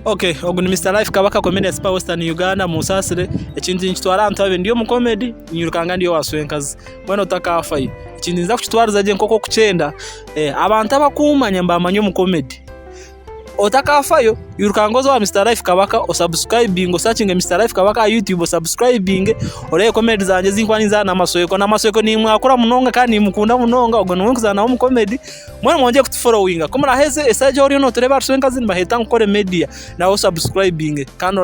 Ok ogu ni Mister Life Kabaka comedian super western Uganda munsaasire ekintu ninkitwara aha ntebe ndi omu comedy nyirukanga ndi owa swenkazi mbwenu otakaafayo ekintu ninza kukitwariza gye nk'oku orikukyenda abantu abakumanya nibamanya omu comedy otakaafayo irukanga oze owa Mister Life Kabaka osubscribinge osakinge Mister Life Kabaka aha YouTube osubscribinge oreebe comedy zangye ezi nkuba ninzaana na Masweko na Masweko nimwakura munonga kandi nimukunda munonga ogwo niwe nkuzaana nawe omu comedy. Mbwenu mwongyere kutuforowinga. Ku muraheze eshaaha egi oriyo nootureeba ahari Swenkazi nibaheeta Nkore Media nawe osubscribinge kandi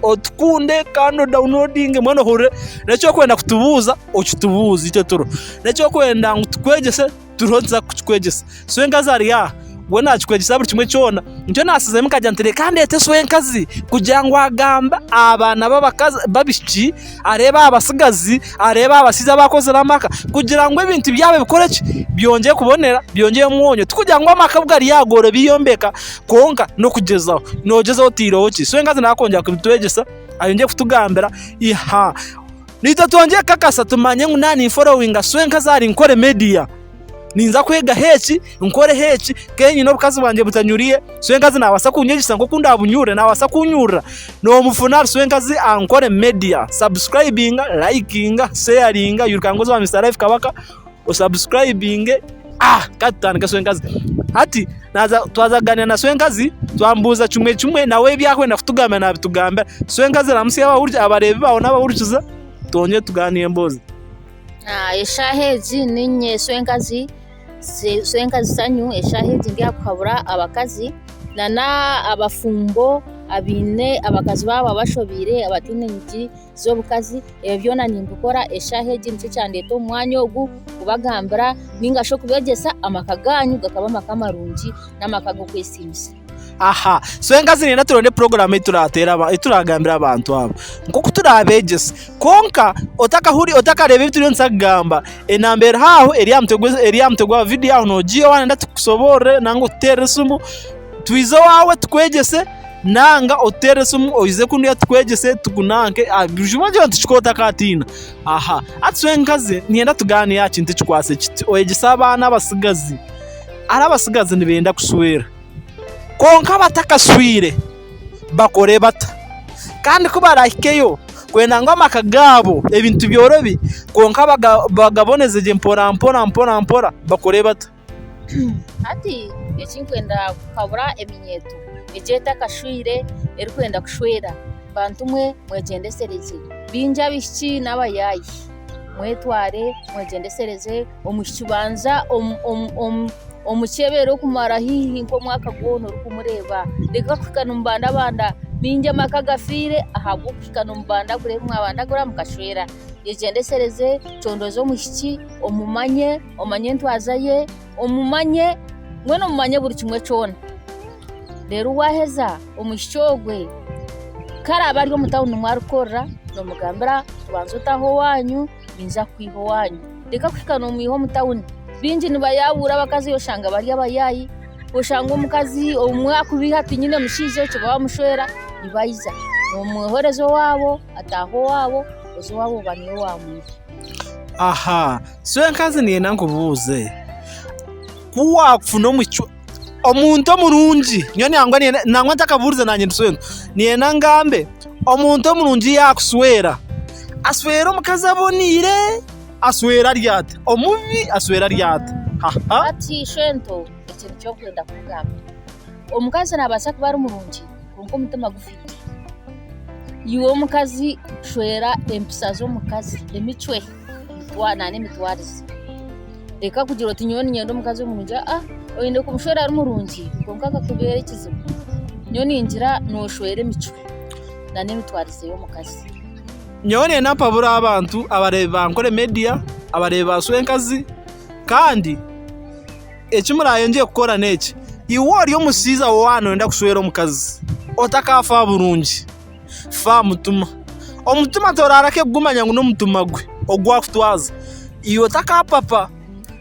otukunde kandi odawunodinge mbwenu ohurire n'eki orikwenda kutubuuza okitubuuze itwe turiho. N'eki orikwenda ngu tukwegyese turiho nituza kukikwegyesa. Swenkazi ari aha we naakikwegyesa buri kimwe kyona. Nikyo naasizemu nkagira nti reka ndeete Swenkazi kugira ngu agambe aha baana b'abakazi b'abaishiki areebe aha batsigazi, areebe aha bashaija abakozire amaka kugira ngu ebintu byabo bikore ki? Byongyere kubonera, byongyere omwonyo. Tikugira ngu amaka gari aha goorobi yombeka kwonka n'okugyezaho. Noogyezaho otaireho ki? So enkazi nakwongyera kubitwegyesa, ayongyere kutugambira iha. Naitwe twongyere kukakasa tumanye ngu naaba ninforowinga Swenkazi ahari Nkore Media. Ninza kwegaho eki, nkoreho eki, kandi nyine obukazi bwangye butanyuriire, Swenkazi naabaasa kunyegyesa nk'oku ndaabunyurire, naabaasa kunyurira. Noomufuna ahari Swenkazi aha Nkore Media. Sabusikurayibinga, layikinga, sheyaringa, iruka oze owa Mister Life Kabaka osabusikurayibinge. Ka tutandike Swenkazi. Hati naaza twaza kugaaniira na Swenkazi, twamubuuza kimwe kimwe nawe ebi arikwenda kutugambira naabitugambira. Swenkazi ramutsya abareebi baawe n'abahurikiza, twongere tugaaniire emboozi. Eshaaha egi niinye Swenkazi, Swenkazi Sanyu, eshaaha egi ndi aha kuhabura abakazi nana abafumbo abaine abakazi baabo abashobeire abataine nyigi z'obukazi, ebyo byona nimbikora eshaaha egi nikyo kyandeeta omu mwanya ogu kubagambira ninga shi okubegyesa amaka gaanyu gakaba amaka marungi n'amaka g'okwesiimisa. Aha, Swenkazi niinyenda turonde puroguraamu ei turaateere ei turaagambire abantu aba nk'oku turaabeegyese. Kwonka otakahuri otakareeba ebi turiyo nituza kugamba, enamba eri aho eri aha mutwe gwe eri aha mutwe gwa vidiyo aho noogiiha waaba nooyenda tukushoboorore nanga otuteerere esimu twize owaawe tukwegyese nanga otuteerere esimu oize kunuya tukwegyese tukunanke buri kimwe kyona tukikore otakaatiina. Aha, hati Swenkazi niinyenda tugaaniire aha kintu ekikwatsire kiti, oyegyese abaana abatsigazi. Hariho abatsigazi nibenda kushwera kwonka abatakashwire bakore bata? Kandi ku baraahikeyo kwenda ngu amaka gaabo ebintu byorobi kwonka bagaboneze gye mpora mpora mpora mpora bakore bata? Hati eki ndikwenda kuhabura eminyeeto egi etakashwire erikwenda kushwera, bantu mwe mwegyendesereze. Baingi abaishiki n'abayaayi. Mwetware mwegyendesereze omwishiki banza omukyebere okumara haihi nk'omwaka gwona orikumureeba reka kuhika nomubandabanda maingi amaka gafiire ahabw'okuhika nomubandagura ebi mwabandagura mukashwera yegyendesereze condooza omwishiki omumanye omanye entwaza ye omumanye mbwenu omumanye buri kimwe kyona reero waaheza omwishiki ogwe ku araabe ari omu tawuni nimwo arikukorera nomugambira banza otaahe owaanyu ninza kukwiha owaanyu reka kuhika nomwiha omu tawuni baingi nibayabuura abakazi oshanga bari abayaayi oshanga omukazi obumwe akubeiha tinyine mushaija ekyo bamushwera nibaija nomwohereza owaabo ataaha owaabo oza owaabo oba niyo wamwiha. Aha, swenkazi niinyenda nkubuuze, ku waakufuna omucwe Omuntu omurungi nyowe nangwa nangwa ntakabuurize naanye ndi swenka, niinyenda ngambe omuntu omurungi yaakushwera, ashwere omukazi aboneire, ashwere ari ata? Omubi ashwere ari ata? Haha. Hati shwento ekyo nikyo ndikwenda kukugamba. Omukazi naabaasa kuba ari murungi kwonka omutima gufiire. Iwe omukazi shwera empisa z'omukazi, emicwe. n'emitwarize. Reka kugira oti nyowe niinyenda omukazi omurungi aa oine kumushwera ari murungi kwonka akakubeera ekizibu. Nyowe ningira nooshwera emicwe n'emitwarize y'omukazi. Nyowe niinyenda mpabure abantu abareebi ba Nkore Media, abareebi ba Swenkazi kandi eki murayongye kukora n'eki, iwe ori omushaija waaba nooyenda kushwera omukazi otakaafa aha burungi. Fa aha mutima. Omutima toraareka kugumanya ngu n'omutima gwe ogu akutwaza. Iwe otakaapapa,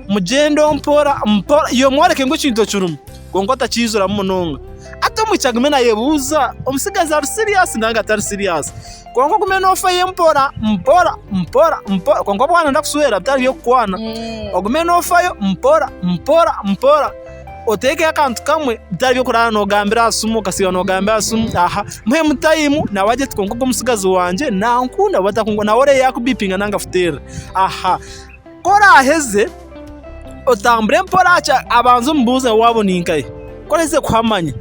mugyende mpora mpora, iwe mworeke ngu ekintu okirimu kwonka otakiijuramu munonga. Hati omwishiki agume naayebuuza omutsigazi ari siriyasi nari atari siriyasi. Kwonka ogume noofayo mpora mpora mpora mpora kwonka waaba nooyenda kushwera bitari by'okukwana, ogume noofayo mpora mpora mpora. Oteekeho akantu kamwe bitari by'okuraara noogambira aha simu okasiiba noogambira aha simu aha muhemu tayimu nawe agye ati kwonka ogu omutsigazi wangye nankunda oba takunkunda nawe oreebe yaakubipinga nanga akuteerera aha. Ku oraaheze otambure mpora hakye abanze omubuuze waaba ori nkahi ku oraheza kuhamanya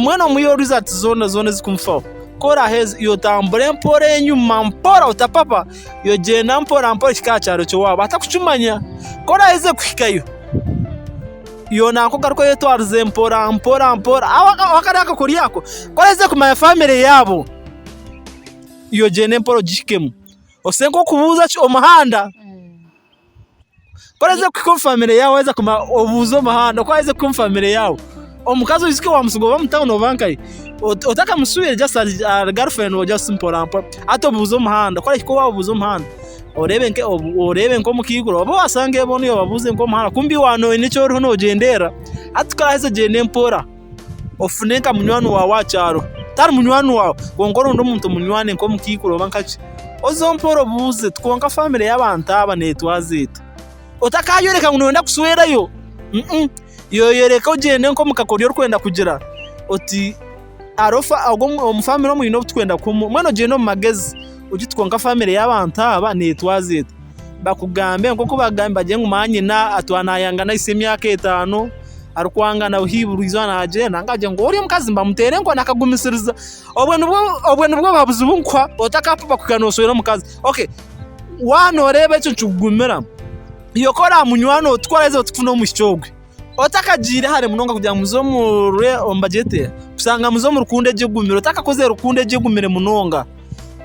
mbwenu omuhe results zoona zoona ezirikumufaho ku oraaheze iwe otambure mpora enyima mpora otapapa ogyenda mpora mpora ohike aha kyaro ky'owaabo atarikukimanya ku oraaheze kuhikayo iwe nanka ogaruke oyetwarize mpora mpora mpora kariya akakoryo ako ku oraheza kumanya famire yaabo iwe ogyende mpora ogihikemu. Ose nk'okubuuza ki omuhanda. Ku oraheza kuhika omu famire yaawe waheza kumanya obuuze omuhanda, ku oraheza kuhika omu famire yaawe, omukazi oijuke waamusiga oba omu tawuni oba nkahi, otakamuswire just ahari girlfriend waawe just mpora mpora hati obuuze omuhanda, ku orahika owaabo obuuze omuhanda, oreebe nke oreebe nk'omukaikuru oba waashanga boona obabuuze nk'omuhanda kumbe iwe waaba noine eki oriho noogyenderera, hati ku oraheza ogyende mpora. Ofune nka munywani waawe aha kyaro, tari munywani waawe kwonka oronde omuntu omunywani nk'omukaikuru oba nkaki, oze mpora obuuze oti kwonka famire y'abantu aba neetwaza eta? Otakayoreka ngu nooyenda kushwerayo, yoyoreka ogyende nk'omu kakoryo orikwenda kugira oti hariho omu famire omu haine obu turikwenda kuha mbwenu ogyende omu magezi ogire oti kwonka famire y'abantu aba neetwaza eta? Bakugambe nk'oku bagambire bagire ngu manyina atwire naayangana ahitsya emyaka etaano. Arikwangana haiguru eizooba naagyenda nkagira ngu oriya omukazi nibamuteera enkoni akagumisiriza obwe nibwo obwe nibwo buhabuzi obu nkuha otakaapapa kuhika nooshwera omukazi. Okay waaba nooreeba ekyo nikikugumira iwe ku oraamunywani oti ku oraheza oti kufuna omwishiki ogwe otakagiire hare munonga kugira ngu muze omu bagyete kushanga muze omu rukundo egyo egumire otakakozire rukundo egyo egumire munonga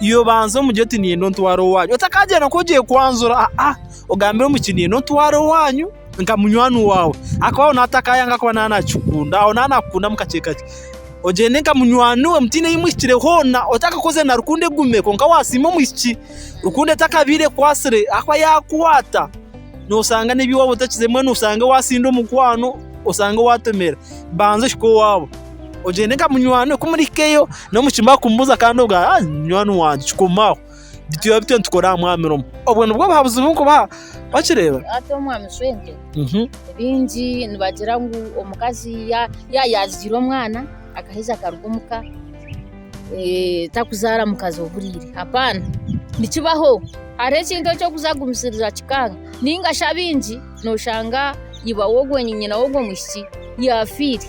iwe banza omugire oti niinyenda ontware owaanyu otakagyenda nk'ogiire kwanjura aa ogambire omwishiki niinyenda ontware owaanyu. Nka munywani waawe ahakuba aho naatakayanga ahakuba naaba naakikukunda, aho naaba naakukunda kakye kakye. Ogyende nka munywani we mutaine ei muhikire hoona otakakozire na rukundo egumire kwonka waasiima omwishiki rukundo etakabaire ekwatsire ahakuba yaakukwata nooshanga n'ebi waaba otakize mbwenu oshange waasinda omukwano oshange waatomera. Banza ohike owaabo ogyende nka munywani we ku murihikayo n'omwishiki baakumubuuza kandi ogambe aa munywani wangye kikoma aho. Bityo bityo nitukora aha mwamiro omwe. Obwo nibwo buhabuzi obu nkubaha. Wakireeba? Hati omwami Swente, baingi nibagira ngu omukazi yaazaire omwana akaheza akaruga omuka takuzaara mukazi ohuriire. Hapaana, nikibaho. Hariho ekintu eki orikuza kugumisiriza kikanga. Nainga shi abaingi nooshanga iba w'ogwo nyina w'ogwo mwishiki yaafiire.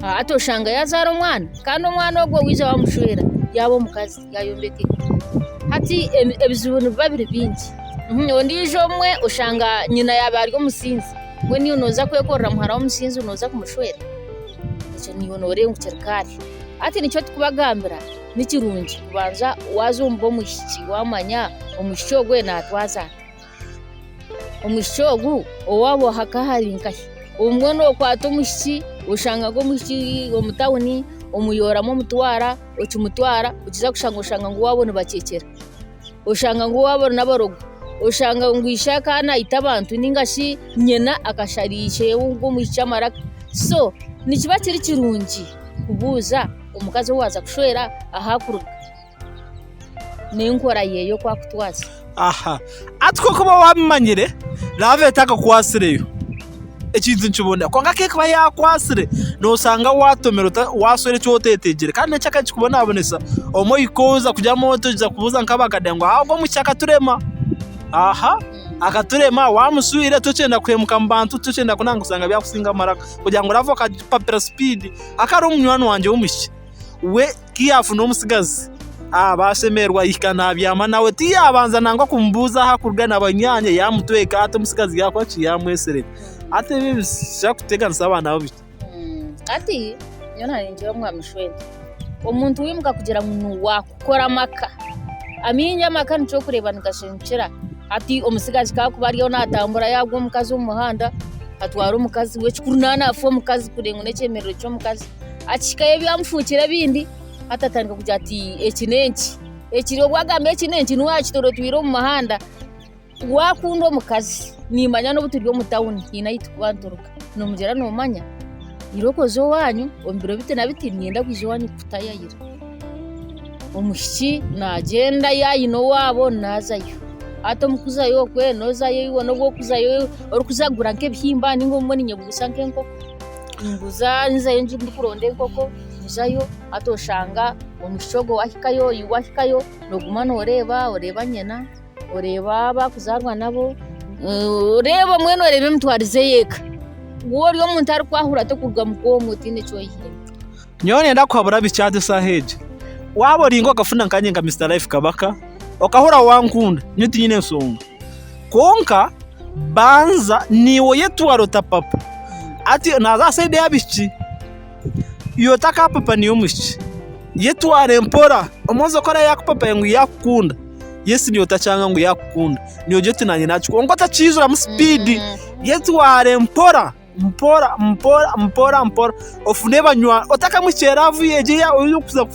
Hati oshanga yaazaara omwana kandi omwana ogwo waija waamushwera yaaba omukazi. Yaayombeka eka. Hati ebizibu nibiba biri bingi. Ondiijo omwe oshanga nyina yaaba ari omusinzi, mbwenu iwe nooza kwekorera muhara w'omusinzi nooza kumushwera? Ekyo naiwe nooreeba ngu kiri kaari. Hati nikyo turikubagambira ni kirungi kubanza waaza omu b'omwishiki waamanya omwishiki ogwe naatwaza ata. Omwishiki ogu owaabo hakaba hari nkahi? Obumwe nookwata omwishiki oshanga nk'omwishiki omu tawuni omuyooramu omutwara. Okimutwara okiza kushanga oshanga ngu owaabo nibakyekyera, oshanga ngu owaabo n'abarogo, oshanga ngu ishe akaba naita abantu ninga shi nyina akashara ishe w'omwishiki amaraka. So nikiba kiri kirungi kubuuza omukazi ou waaza kushwera ahu arikuruga n'enkora ye oku arikutwaza. Aha hati ku orikuba waabimanyire laavu etakakwatsireyo ekintu nikibonera kwonka ku erikuba yaakwatsire nooshanga waatomera waashwera eki oteetegire kandi n'eki ekikubonabonesa obumwe ohika oza kugira oti oza kubuuza nk'abakade ngu ogwo omwishiki akaturema aha akaturema waamushwire tokyenda kuhemuka omu bantu tokyenda kunanka oshanga byakusinga amaraka kugira ngu laavu okagipapira sipiidi hakaba hariho munywani wangye w'omwishiki. We ku yaafuna omutsigazi, baashemererwa yahika naabyama nawe. Tiyaabanza nangwa kumubuuza ahu arikuruga na banyaanya, yaamutweka hati omutsigazi yaakora ki? Yaamwesereka. Hati ebi nibikira kuteganisa abaana babiri. Hati nyowe naanye ningira omwami Shwente, omuntu wiimuka kugira ngu niwaakukora amaka, amaingi amaka nikyo orikureeba nigashenyukira. Hati omutsigazi ku arikuba ariyo naatambura yaagwa omukazi omu muhanda, atwara omukazi we, ekikuru naaba naafa omukazi kureba ngu n'ekyemerero ky'omukazi. Akihikayo ebyamufuukire ebindi hati atandika kugira ati eki n'enki, ekiri obu agamba eki n'enki niwe yakitorotwire omu muhanda. Waakunda omukazi niimanya n'obu turi omu tawuni haine ahu turikuba nituruga noomugira noomanya irooko oze owaanyu omu biro biti na biti niinyenda kwija owaanyu kukutayaayira. Omwishiki naagyenda yaayine owaabo naazayo. Hati omu kuzayo okwe nozayo iwe nobu orikuzayo orikuza kugura nk'ebihimba ninga obumwe niinye nguza nk'enkoko, ninguza nzayo ndikuronda enkoko nzayo hati oshanga omwishiki ogwo waahikayo iwe waahikayo nooguma nooreeba oreeba nyina, oreeba abu arikuzaarwa nabo, oreeba mbwenu oreeba emitwarize y'eka. Waaba ori omuntu arikwahura tokuruga muka omwe otaine eki oihiremu. Nyowe niinyenda kuhabura abaishiki hati eshaaha egi, waaba ori nk'okafuna nkanye nka Mister Life Kabaka, okahurira wankunda, nyowe tinyine nshonga. Kwonka banza naiwe oyetware otapapa. Hati naaza aha sayidi y'abaishiki, iwe otakapapa niiwe omwishiki, yetware mpora, omwojo ku araabe yaakupapa ngu yaakukunda, yes niiwe otakyanga ngu yaakukunda, niiwe ogire oti naanye naakikunda, kwonka otakiijuramu sipiidi, yetware mpora. Mpora mpora mpora mpora ofune banywani otakamuhikya eraavu egyo ei orikuza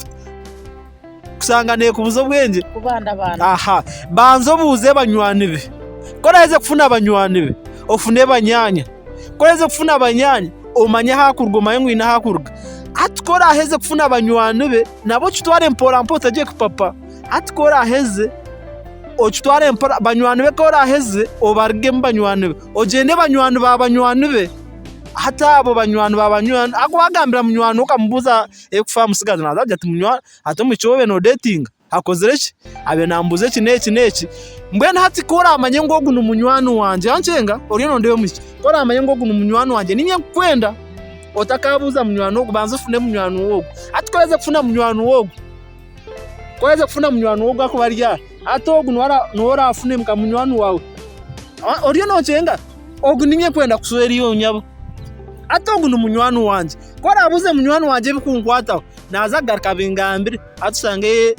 kushanga neekubuza obwengye. Aha banza obuuze banywani be, ku oraheza kufuna banywani be ofune banyaanya, ku oraheza kufuna banyaanya omanye ahu arikuruga omanye ngu haine ahu arikuruga. Hati ku oraheza kufuna banywani be nabo okitware mpora mpora otagiye kupapa, hati ku oraheze okitware mpora banywani be ku oraheze obarugemu banywani be. Ogyende banywani ba banywani be, hati abo banywani ba banywani ahakuba wagambira munywani we okamubuuza ebirikufa aha mutsigazi naaza kugira ati munywani hati omwishiki ou obaire noodeetinga akozire ki? Abaire nambuuza eki n'eki n'eki. Mbwenu hati ku oraamanye ngu ogu ni munywani wangye, wankyenga oriyo noondeeba omwishiki, ku oraamanye ngu ogu ni munywani wangye niinye nkukwenda, otakaabuuza munywani ogu banza ofune munywani we ogu. Hati ku oraheza kufuna munywani we ogu, Ku oraheza kufuna munywani we ogu akuba ari aha, hati ogu niwe oraafune nka munywani waawe. Oriyo nookyenga? Ogu niinye nkwenda kushwera iwe nyabo. Hati ogu ni munywani wangye. Ku oraabuuze munywani wangye ebikunkwataho, naaza kugaruka abingambire. Hati oshange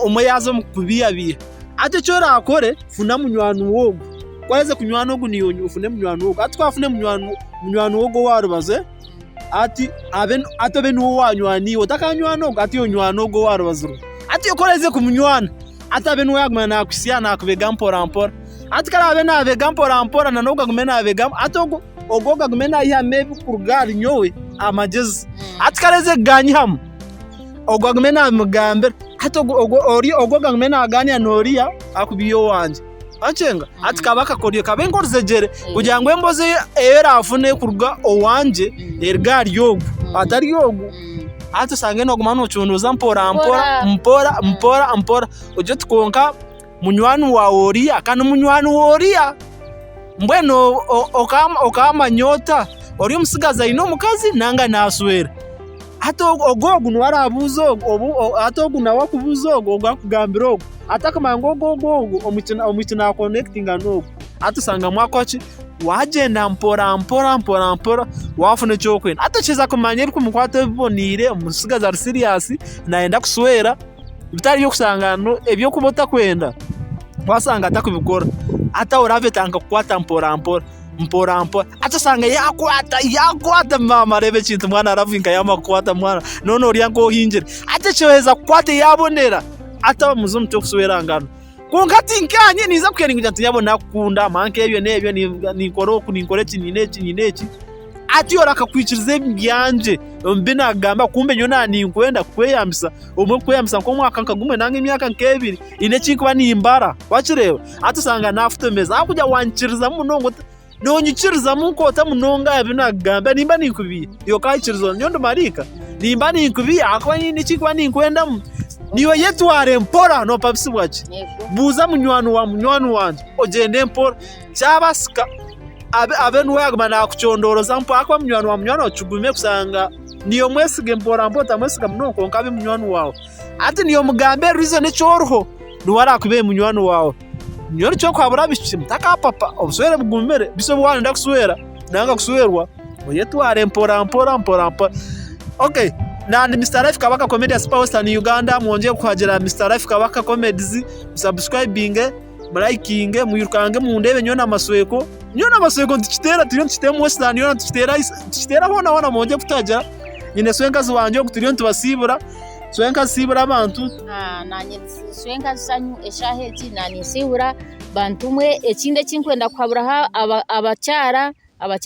omwe yaaza omu kukubiihabiiha. Hati eki oraakore, funa munywani we ogu. Ku oraheza kunywana ogu naiwe ofune munywani we ogu. Hati ku waafuna munywani we ogu ow'aha rubaju, Hati abe hati obe niwe owaanywana iwe, otakaanywana ogu, hati onywane ogu ow'aha rubaju rwe. Hati ku oraheza kumunywana, hati abe niwe yaaguma naakuhitsya naakubega mpora mpora. Hati ku araabe naabega mpora mpora na n'ogu agume naabega, hati ogu ogu ogu agume naihamu ebirikuruga ahari nyowe amagyezi. Hati ku araheza kuganyihamu, ogu agume naamugambira, hati ogu ogu ori ogu ogu agume naagaaniira n'oriya ahakuba iwe owangye. Waakyenga? Hati kabe akakoryo kabe nk'oruzegyere kugira ngu embozi ei oraafune kuruga owangye eruge ahari ogu atari ogu. Hati oshange nooguma noocunduuza mpora mpora mpora mpora mpora ogire oti kwonka munywani waawe oriya ka ni munywani w'oriya. Mbwenu okaamanya ota ori omutsigazi aine omukazi nanga naashwera? Hati ogu ogu niwe araabuuze ogu, hati ogu nawe akubuuze ogu, ogu akugambire ogu, hati akamanya ngu ogu ogu ogu omwishiki naakonekitinga n'ogu, hati oshanga mwakora ki, waagyenda mpora mpora mpora mpora waafuna eki orikwenda. Hati okiheza kumanya ebirikumukwataho ebiboneire, omutsigazi ari siriyasi naayenda kushwera, bitari eby'okushanga eby'okuba otakwenda, waashanga atarikubikora, hati aho oraba etandika kukwata mpora mpora. Mpora mpora hati osanga yaakwata yaakwata maama reeba ekintu mwana aravuga yaamara kukwata mwana noona orya nk'ohingire. Hati ekyoheza kukwata yaabonera hati abamuza omu ky'okuswerangana. Kwonka hati nkaanye ninza kuhika ningira nti nyabo nakukunda manya nk'ebyo n'ebyo ninkora oku ninkora eki nyine eki nyine eki. Hati iwe orakakwikiriza ebyangye omu bi naakugamba kumbe nyowe naaba ninkwenda kukweyambisa obumwe kukweyambisa nk'omwaka nka gumwe nari emyaka nk'ebiri haine eki ndikuba nimbara wakireeba? Hati osanga naafutomeza ahabw'okugira wanyikirizamu munonga ota noonyikirizamu nk'ota munonga aha bi naakugambira nimba ninkubiiha iwe okaikiriza nyowe ndi maraika? Nimba ninkubiiha ahakuba haine eki ndikuba ninkwendamu. Naiwe yetware mpora noopabisibwa gye, buuza munywani wa munywani wangye ogyende mpora kyabaasika abe niwe yaaguma naakucondooza mpora ahakuba munywani wa munywani waawe kigumire kushanga niiwe omwesiga mpora mpora otamwesiga munonga kwonka abe munywani waawe. Hati niiwe omugambe reason eki oriho niwe araakubeere munywani waawe. Nyowe nikyo nkuhabura abaishiki mutakapapa obushwere bugumire beitu obu waayenda kushwera nari kushwerwa oyetware mpora mpora mpora mpora. Okay nandi Mister Life Kabaka Comedian Super Western Uganda mwongyere kuhagira Mister Life Kabaka Comedies musubscribinge murayikinge mwirukange mundeebe nyowe na Masweko. Nyowe na Masweko nitukiteera turiyo nitukiteera omu Western yoona nitukiteera hoona hoona mwongyere kutuhagira. Nyine swenkazi wangye ogu turiyo nitubasiibura. Swenkazi siibura abantu. Naanye swenkazi Sanyu eshaaha egi naanye nsiibura bantumwe. Ekindi eki ndikwenda kuhaburaho abakyara, abakyara.